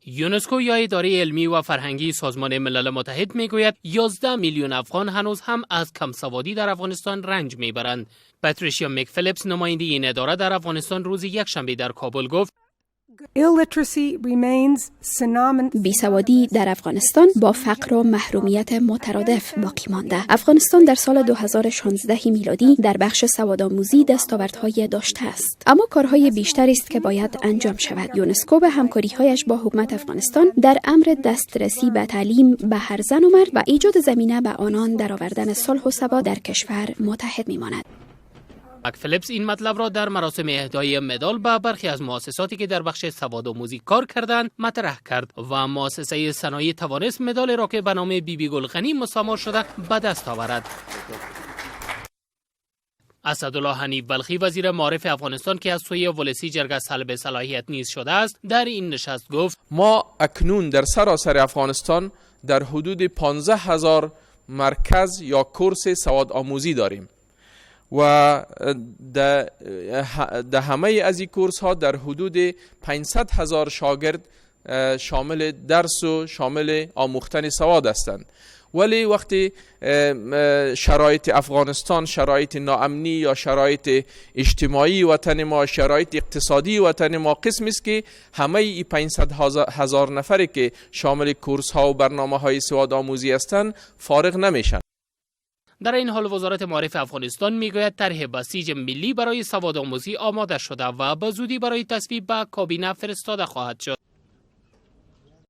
یونسکو یا اداره علمی و فرهنگی سازمان ملل متحد میگوید 11 میلیون افغان هنوز هم از کمسوادی در افغانستان رنج میبرند. پاتریشیا مکفلیپس، نماینده این اداره در افغانستان، روز یکشنبه در کابل گفت: Illiteracy remains synonymous بیسوادی در افغانستان با فقر و محرومیت مترادف باقی مانده. افغانستان در سال 2016 میلادی در بخش سوادآموزی دستاوردهای داشته است، اما کارهای بیشتری است که باید انجام شود. یونسکو به همکاریهایش با حکومت افغانستان در امر دسترسی به تعلیم به هر زن و مرد و ایجاد زمینه به آنان در آوردن صلح و ثبات در کشور متعهد میماند. مکفلیپس این مطلب را در مراسم اهدای مدال به برخی از مؤسساتی که در بخش سواد آموزی کار کردند مطرح کرد و مؤسسه سنایی توانست مدال را که به نام بیبی گل غنی مسما شده به دست آورد. اسدالله حنیف بلخی، وزیر معارف افغانستان که از سوی ولسی جرگه سلب صلاحیت نیز شده است، در این نشست گفت: ما اکنون در سراسر افغانستان در حدود 15 هزار مرکز یا کورس سواد آموزی داریم و در همه از این کورس ها در حدود 500 هزار شاگرد شامل درس و شامل آموختن سواد هستند. ولی وقتی شرایط افغانستان، شرایط ناامنی یا شرایط اجتماعی وطن ما، شرایط اقتصادی وطن ما قسمی است که همه ای 500 هزار نفری که شامل کورس ها و برنامه های سواد آموزی هستند، فارغ نمیشن. در این حال وزارت معارف افغانستان میگوید طرح بسیج ملی برای سواد آموزی آماده شده و به زودی برای تصویب به کابینه فرستاده خواهد شد.